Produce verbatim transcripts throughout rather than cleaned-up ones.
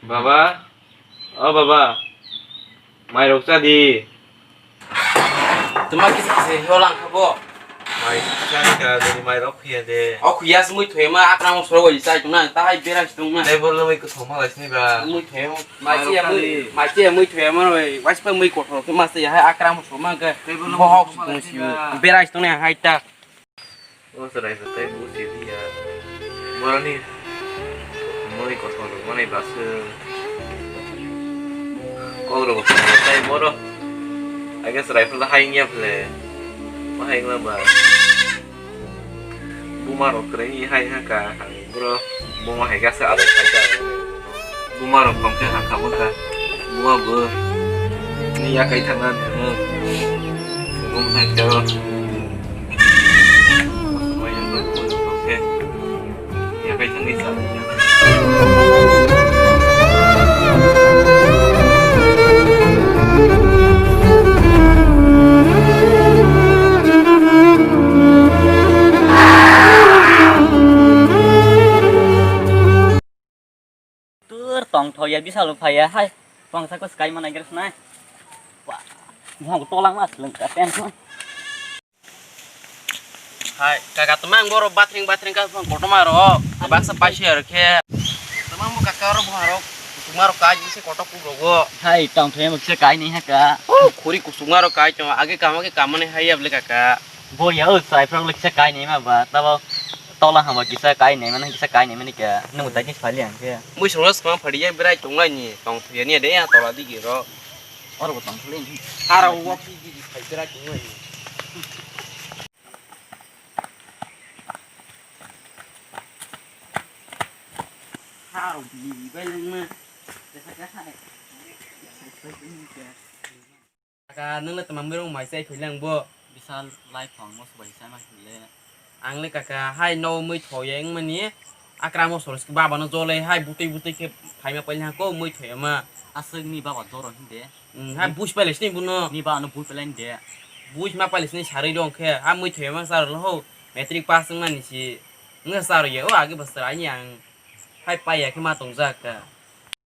Baba, o baba, mairok cha di. Tuma kisa kisa holang kha bo. Mai cha di ka, dini mairok phiya de. O khuya se mui thoyma akram soro bai chai tongna, ta hai bera si tongna. Tei bo lomui kwthok ma lai sini ba. Mui thoyma, mai Mairok cha cha mui, di. Mai cha mui thoyma roi, wais pa mui kothor khe ma se hai akram soro ma khe. Tei bo lomui Bohok kwthok ma lai sini sini ba. Bera si tongna hai ta. O chwrai kwtai busi diya. Boroni mui kotor rok mani baswk. Kok rok tai boro. Age chwrai phla hai wngya phle. Ma hai wngla ba. Buma rok kwrwi hai ha ka. Bro, buma hai gasa alai khai ka. Buma rok tong khe hakha bwkha. Buma bo ni yakai thangna nwngo. Buma hai ka. Mai yang tong khe. Yakai thangwi sa. Tur tongthoya bisalo phaiya hai. Tongsa ko sky mana gres nai. Wah, mohang tolang mas lengka pen. Hai, kaka temang boro bathring bathring ka phang kotorma ro. Baksa paisi aro khe. Temang bo kaka ro buharo. Kusuma ro kai bisi kotor ku rogo. Hai, tongthoya mo kisa kai ni ha ka. Oh, khuri kusuma ro kai to. Age kama ke kamani hai ya ble kaka. Bo ya o chai phang le kisa kai ni ma ba. Tabo tola hama kisa kai ni ma kisa kai ni ma ni ka. Nung tai ni phali ang khe. Mui sungla sma phadi ya berai tonglai ni. Tongthoya ni de ya tola digi ro. Oro bo tongthoya ni. Haro wo ki digi phai berai tonglai ni. Haro bini bai langma. Kaka, nung le tama mirung mai chai phai lang bo. Bisal lai phang mo subai chai ma phai le. Ang le kaka, hai no mui thoye wng mani. Akra mo soros baba no jole, hai butui butui khe phaima paili ha ko mui thoye ma. Aswk ni baba joro hinde. Hmm, hai buj paile sini buno. Ni baba no buj paile hinde. Buj ma paile sini sarui dong khe, ha mui thoye ma sar lo ho. Matric pass wng mani si. Nge sar ye, o age bwswk ani ang. Hai paiya khe ma tongjak ka.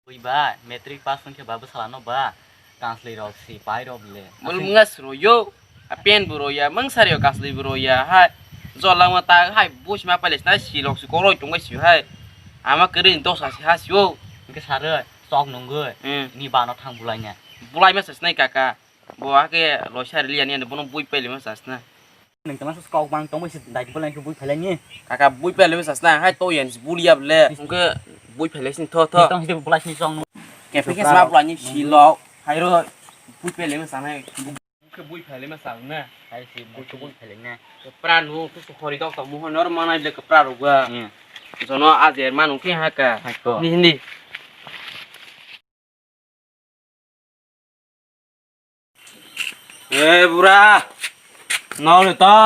Ui ba, matric pass wngkhe ba bwsala no ba, kanslwi rok si pai rok le. Mul munga sro yo, a pen bo roya, mung sar yo kanslwi bo roya, hai. Jolangma ta hai buj ma paile sna si rok si koroi tongoi si hai. Ama kwrwi ni dosa si ha si o. Hwnkhe saroi, chok nungoi, Hmm. ni ba no thang bulai ne. Bulai ma sa sinai kaka. Bo ake loisa rili ani ani bono bui pele ma sasna. Nung tama sus kok bang tongmo si dai bula ni bui pele ni. Kaka bui pele ma sasna hai to yan buli ya ble. Ungke bui pele sin tho tho. Tong si bula ni song. Ke pe ke sma bula ni si lo. Hai ro bui pele ma sa nai. Ungke bui pele ma sa na. Hai si bui bui pele na. Pra nu tu su khori dok to muhon nor manai ble ke pra ro gua. Jono ajer manu ke ha ka. Hai ko. Ni hindi. Eh, bura. Nol to.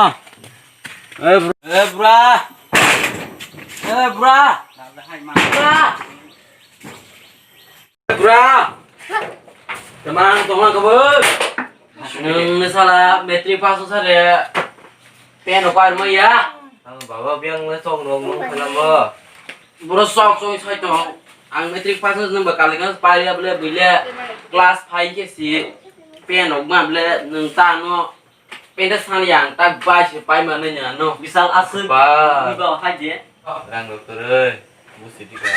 Eh, bur-, eh, bura. Eh, bura. Bura. Eh, bura. Temang, temang, kabur. Nung ni sala matric pass sare. Pen o par maya. Ang baba biang le sok rok nung khalam bo. Bro sok sok sai tong. Ang matric pass nung ba kali kan pari able bile class five ke si. Pen o ma ble nung ta no. Pen ta sang yang ta bai si pai ma nanya no. Bisal aswk. Ba. Ni ba hai je. Rang rok kwrwi. Busi di ka.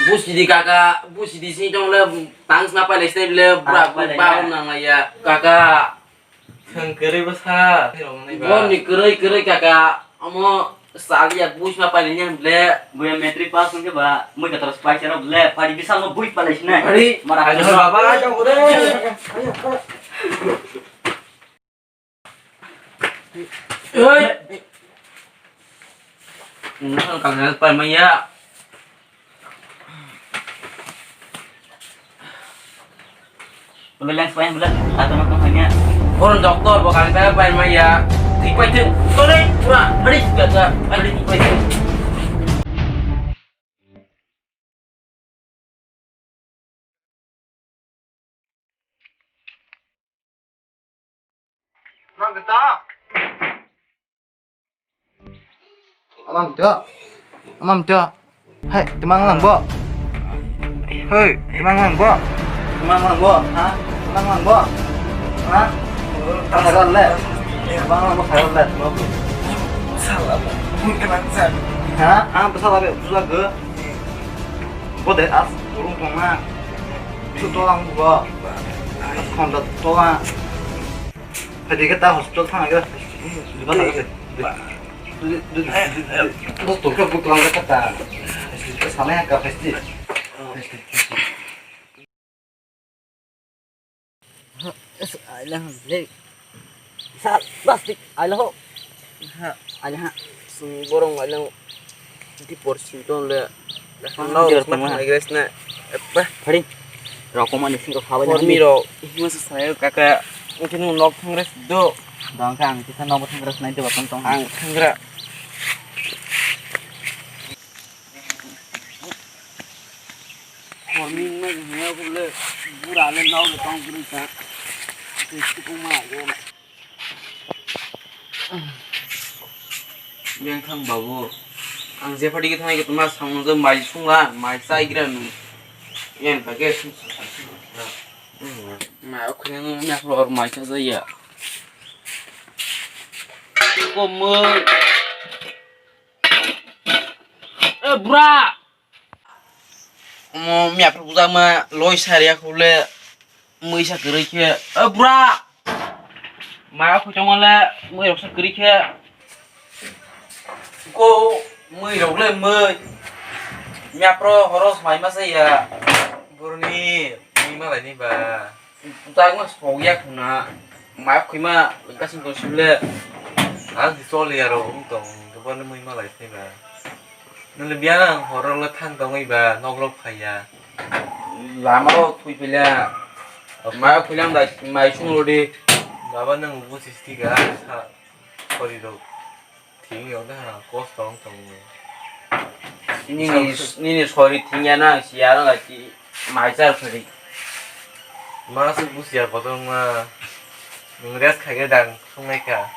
Busi di kaka, busi di sini tong le tang sna pai le sini le bura Ah, pai le ba ya. Nang la ya. Kaka. Thang kwrwi bwsa. Boni kwrwi kwrwi kaka. Amo sali ya busi ma pai le nyam le. Buya matric pass wngkhe ba, mui katar pai chero le, pai bisal no bui pai le sini. Ari. Mara. Ayo baba, ayo ore. Oi. Nang kang nang pai maya. Boleh lens pai boleh. Atau nonton hanya. Orang doktor bakal pai pai maya. Tipai tu. Tore pura. Mari kita. Mari tipai tu. Amam to. Amam to. Hai, temang lang bo. Hei, imang mang bo? Imang mang bo? Ha? Imang mang bo? Ha? Khairal le. Imang mang bo khairal le. Sala, bui kenang san. Ha? Ang bwsa labe, bwsa go. Bo de as, urung tong na. Chu to ang bo. Khonda to ang. Phai de ta hospital thang ga. Ba ta ga. Dos tokra buklang ka ta. Samaya ka festi. Aila ha le. Sa plastic aila ho. Ha aila ha. Sung borong aila. Di por sing ton le. Nau dia tama. Mai gres na. Apa? Hari. Rokok mana sing kau kawin. Por miro. Masa saya kaka. Mungkin nok thangres do. Dong kang kita nok thangres nanti batang tong. Ang thangra. Horming ma hwnwi khe le bura le nok le tong kwrwi kha. Tei sukung ma hwnwi. Yang thang babu. Ang je phaidi khe thangnai khe tongma samung je mai sungla, mai chaigra nung. Yang kha khe sung sung sung sung. Ma khwleng nung nya khlor mai cha jaya. Ko mung. Eh, bura! Omo miya phuru bujak ma loi sariya khule mui sa kwrwi khe. Eh, bura! Maya khoi tongma le mui rok sa kwrwi khe. Ko mui rok le mui. Miya phuru horos mai ma sa ya. Buruni mui ma lai ni ba. Bwtangma sok ya khuna, mai khwima gasing tong sibole. Ang si choli aro wng tong, hwnkhe bono mui malai phai ba. Nang le biya ang horo le thang tongwi ba, nok rok phai ya. Lama rok thwi phila, mai khwilang da, mai sung rodi. Baba nang busis thika, sa, choli rok. Thing yong da ha, kos tong tong. Nini, nini sori thing ya na, si ya na ki mai char phari. Ma su bus ya bodong ma. Nung rest khai ga dang, sung nai ka.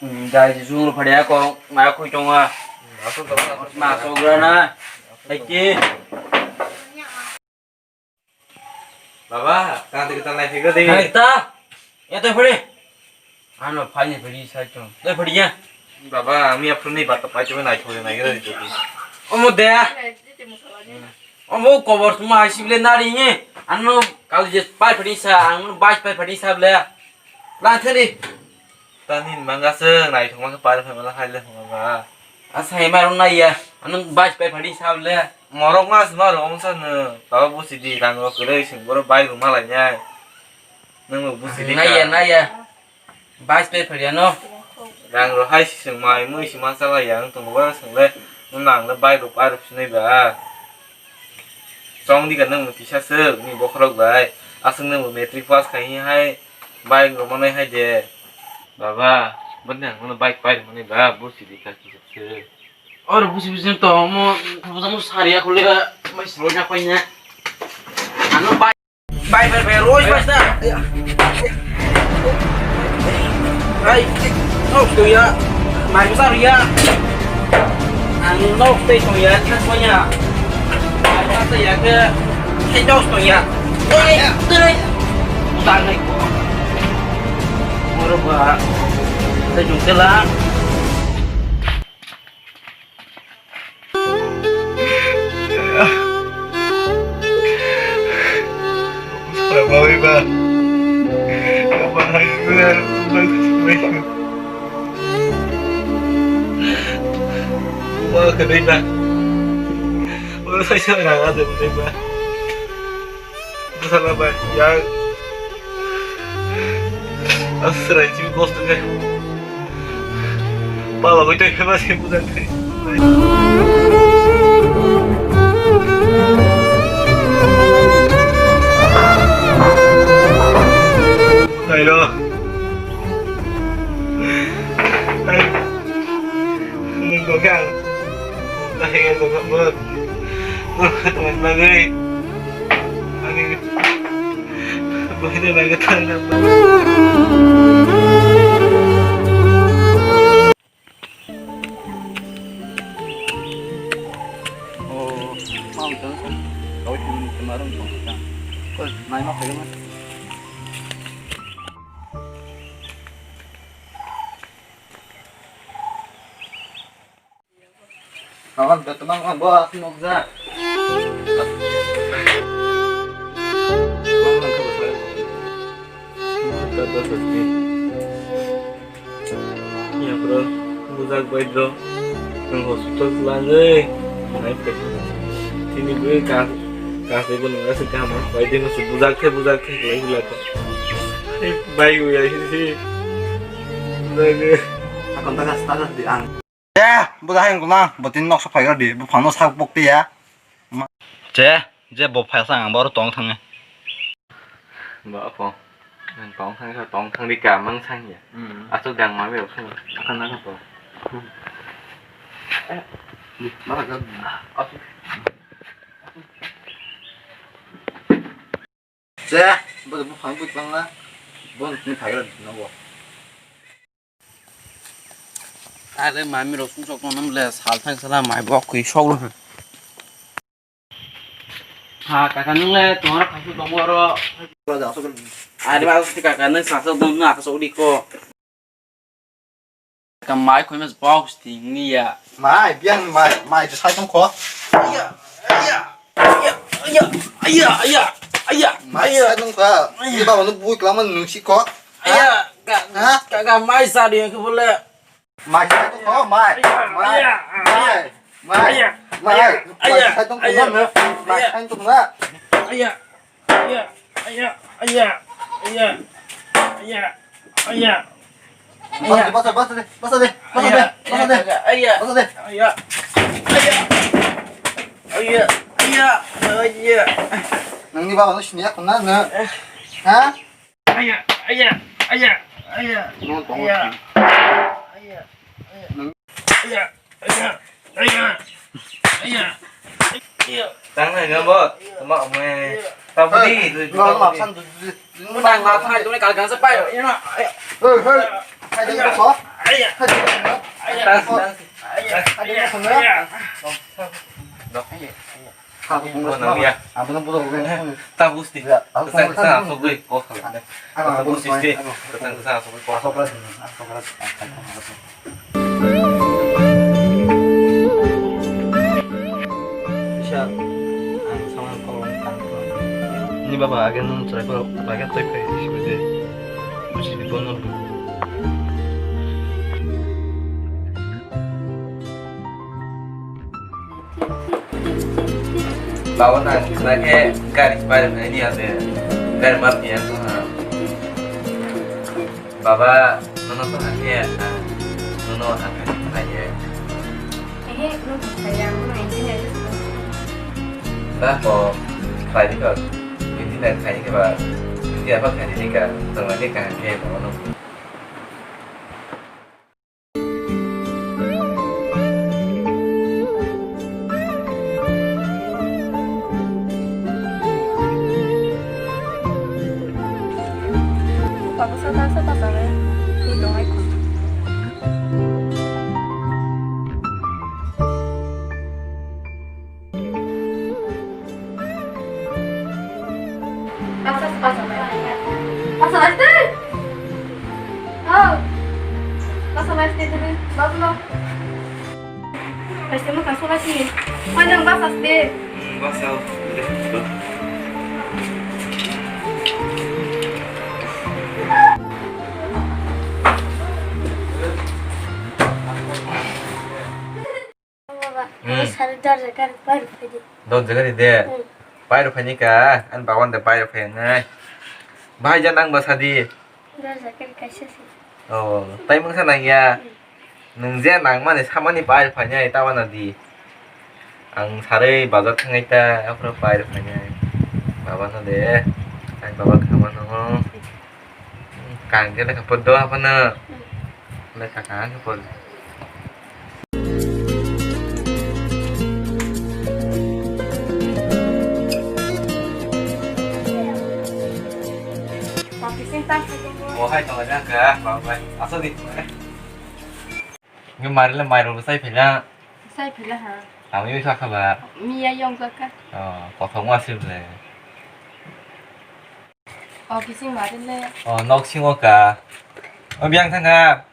Hmm, dai si sung phari ya ko, ma khoi tong ma. Ma su tong ma. Ma so gra na. Hai ki. Baba, tang tiki tang nai phikra de. Hai ta. Ya ta phari. Ano phai ni phari sai chong. Ta phari ya. Baba, ami aphuru ni bata pai chuma nai thole nai gra de. Omo de. Omo kobor tuma ai sibile nari ni. Ano kali je pai phari sa, ano bai pai phari sa bile. Lang thari. Tani manga se nai thoma ke par phe mala khai le thoma ba. Asa he maron na ya. Anung bas pai phadi sab le. Morok mas maro ong sa ne. Baba busi di rang ro kere sing boro bai ru malai nyai. Nang busi di na ya na ya. Bas pai phadi ano. Rang ro hai si sing mai mui si ma sa la ya ang tong ba sing le. Nang le bai ru par phe nai ba. Chong di ka nang tisa se ni bokhorok bai. Asung nang matric pass khai hai. Bike rok manai hai de. Baba, bwdang mano bike pai rwmani ba, busi di kha kisa se. Oro busi busi to mo, busa mo sari ya khule, mai sro ja pai na. Ano bike, bike, bike, bike, roi pai sa. Ai, no, to ya. Mai busa ya. Ang nok tei tong ya, thang ko ya. Ang nok tei ya ke, tei dos tong ya. Tei, tei. Utan nai ko. Moro ba. Tei jung ke la. Bawi ba. Ba hai ba. Ba kedai ba. Ba sai sai ra ga de ba. Bwsala bai yang aswrai chini kosto khe pala bai tongkhe ma se bwsakhe. Nairo. Nung kok ang. Nahing ang kok mo. Mo khatungni bagwi. Ani. Bohino bagwi thangna. Oh, mau dong. Loi tini tuma rung tong ta. Koi, mai ma koi ma. Kawan, da temang ang bo aku nokja. Ya, bro, bujak bai, bro. Nang hospital langwi. Nai pe. Tini bui ka, ka se gun nang se kam. Bai din se bujak khe, bujak khe, lai lai. Bai ui ai si. Bujak. Akon ta gas ta gas di ang. Eh, bo da hayung na, bo tin nok sok phai di, bo phano sak pok tiya. Che, je bo phai sang, bo ro tong thang. Ba ko. Ang tong thang, tong thang di ka mang sang ya. Hmm. Asuk dang ma be ko. Akan na ko. Hmm. Eh, ni, ma ka. Asuk. Che, bo bo phang bui tang na. Bo ni phai ro no bo. Are mami rok sung sok tong nam le sal thang sala mai bo khui sok lo. Ha kaka nung le tong ro khasu tong ro. Are ba kaka nung sa sok tong na sok di ko. Ka mai khoi mas box ting ni ya. Mai biang mai mai sai tong ko. Aya aya aya aya aya aya. Mai sai tong ko. Ni ba no bui klam nung si ko. Aya ka ka mai sa di ko bole. Mai sai tong ko mai. Mai mai mai mai sai tong ko na. Mai sai tong na. Aya. Aya, aya, aya, aya, aya, aya, aya. Basa de, basa de, basa de, basa de, basa de, basa de, aya, basa de. Aya, aya, aya, aya, aya. Nangni baba no sini ya kona na. Ha? Aya, aya, aya, aya. No, tongo. Aya. Aya, aya. Aya. Aya, aya, aya, aya. Tang na gam bot, tama ome. Tabudi, no, no, absan. Mo nang ma phai done kal gansa pai. Ina. Hei, hei. Hai ding ko. Aya. Hai ding ko. Aya. Tang, tang. Aya. Hai ding ko. Aya. Dok. Aya. Abono budo. Ta busti. Kesang kesang asogoi kok. Ta busti. Kesang kesang asogoi kok. Ni baba age nung chwrai ko age toi kai sibede. Busi di bono. Baba nang khna khe gari pai rwkha ni ase. Gari ma phiya wngkha. Baba nono to hakhe ya kha. Nono hakhe khlaiya. Ehe, no khlaiya, no engineer. Ba ko khlai ni ko. Engineer khlai ni ba. Dia ba khlai ni ka. Tong ni ka khe no. Pasa, pasa, pasa. Pasa, pasa. Oh. Pasa, pasa, pasa. Babu, no. Pasa, no, pasa, pasa. Mana yang pasa, pasa? Hmm, pasa. Baba, hmm. Sari dorja gari pai rw phai di. Dorja gari de? Hmm. Pai rw phai ni ka, ani baban de pai rw phai nai. Bahai ja nang ba sadi? Dorja gari kaisa se. Oh, tai mungsa nang ya? Hmm. Nung je nang mani samani pai rw phai nai, ta wana di. Ang sarui bazar thangai ta, aphuru pai rw phai nai. Baba no de, ani baba khama no. Kang khe lekha por do aphano. Lekha kang khe por. Bo hai tongo jang kha, baba bai. Asa di. Nge mari le mai rok sai phela. Sai phela ha. Tamo wngwi kha kha ba? Miya yong kha kha. Oh, kothok ma se ble. Oh, kising mare le. Oh, nok singo ka. Oh, biyang thang kha.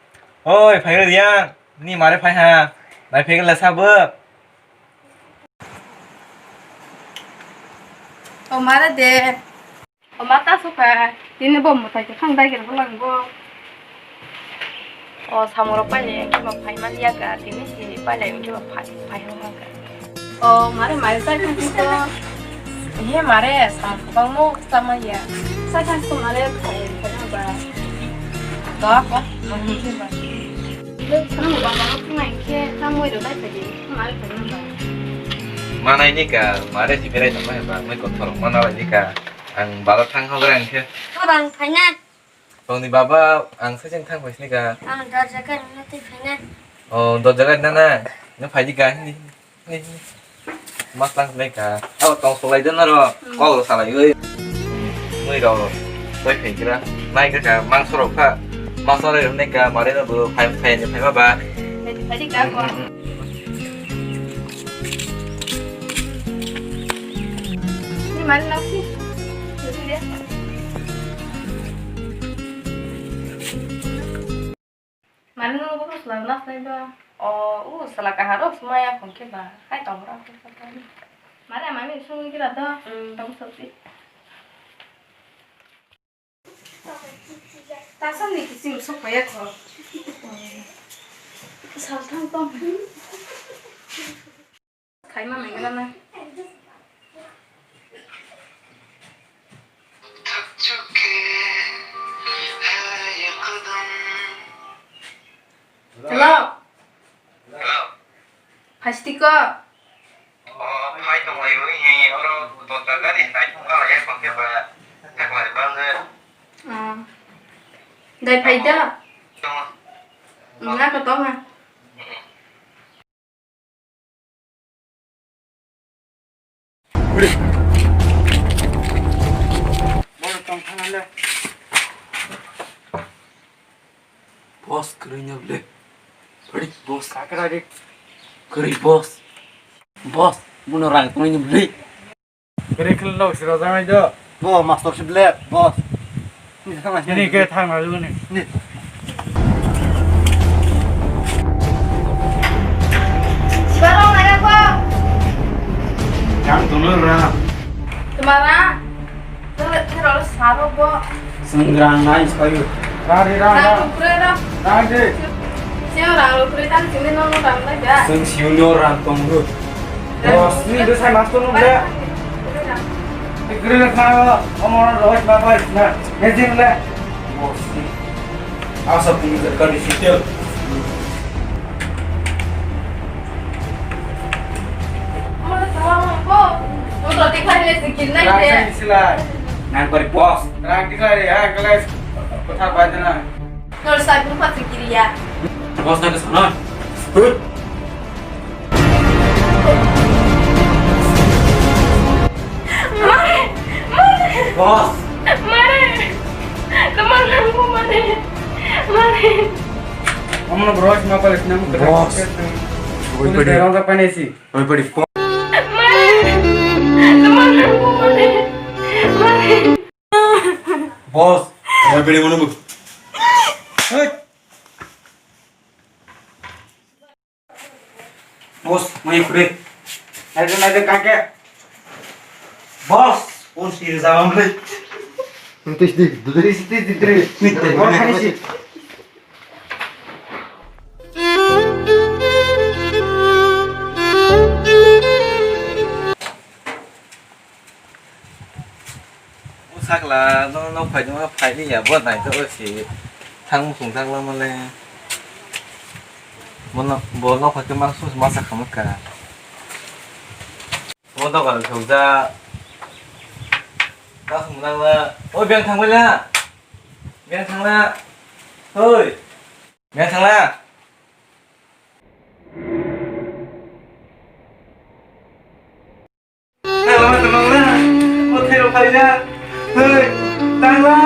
Oi, phai re yang. Ni mare phai ha. Nai phai le sabo. Oh, mare de. O ma ta sukha, tini bo mwtai kwkhwrang daiger bwlang bo. O samung rok pailai wngkhe bo phai man ya kha, tini si pailai wngkhe bo phai, phai wng kha. O mare, mare chai thang siko. He mare, samung kwbangma chama ya. Chai thang siko mare, phai wng kha ba. Doa ko, nang wngkhe ba. Bwswk baba no thwngnai khe, tamo iro dai phai di, mare phai nang ba. Manai ni ka, mare si berai tongma ba, mui kothor mana lai ni ka. Ang bala thang hogra ang khe. Baba, ang phaina. Tongni baba, ang sacheng thang phaisni ka. Ang dorja gari na twi phaina. Oh, dorja gari na na. Nang phai di ka, hindi, hindi, hindi. Mas tang nai ka. Abo tong solai den ro. Hmm. Kol salai oi. Mui ro. Toi phai kira. Nai ka ka, mangso rok pha. Mangso rok nai ka, mare no bo phai, phai ni phai ma ba. Phai di, phai di ka ko. Hmm, hmm, hmm. Ni mari nok si. Ni dia. Mari nok bo sala nak nai ba. O, u sala kahar rok sumaya phone khe ba. Hai tong rak khe ba. Mari amai mi sung kira to. Hmm. Tong soti. Tasam ni kising sok paya ko. Salthang tong. Khaima mai gana na. Hello. Hello. Phai sidi ko. O, phai tonglaio, he, oro dota gari naiphung kala ya, kok ya ba, taklai bangde. O. Dai phai da? Tongo. Wngna ko tonga. Boss, kwrwi no le. Kwrwi, boss. Kwrwi, boss. Boss, bono rang tongwi no le. Kwrwi khwlwng siro jangai do. Bo master si ble, boss. Ni thangna sini ke thangna juguni. Ni. Sibarong naga ko. Yang tunur ra. Tumara. Tunur thero saro bo. Senggrang nai spayu. Rari rang rang. Rang rukre ra. Rang de. Siang rang rukre tan sini nono rang naga. Seng siuno rang tongru. Boss, ni bwsai master nung le. Tikri le khna, omo no rohit ma bai na. Hezin le. Boss, ni. Asa puni ka di sitel. Omo no thawa mo ko. Mo to tikha le sikil nai de. Rasa ni silai. Nang kori boss. Rang tikha le ha kles. Kotha bai de na. Nor sai phuru pha chwng kiriya. Boss na khe sana. Mare! Mare! Boss! Mare! Tomar nangko mare! Mare! Omono boss ma pale sinam. Boss. Oi padi. Police dairok da panesi. Oi padi. Mare! Tomar nangko mare! Mare! Boss, oi padi mono bu. Hey! Boss, mai kure. Naide, naide, kake. Boss, boss, ini sama beli. Tis di, tis di, tis di, tis di. Boss, ini sih. O sakla, no, no, phai, no, phai, ni ya, bo nai, to, si, thang, musung, thang, lama, le. Bo, no, bo, no, phai, to, mang, sus, masa, khamu, ka. Bo, to, ka, thok, ja. Ka, sung, lang, la. O, biang, thang, bai, la. Biang, thang, la. Hoi. Biang, thang, la. Tangla, tangla, o thero phaijak. Hei, tangla.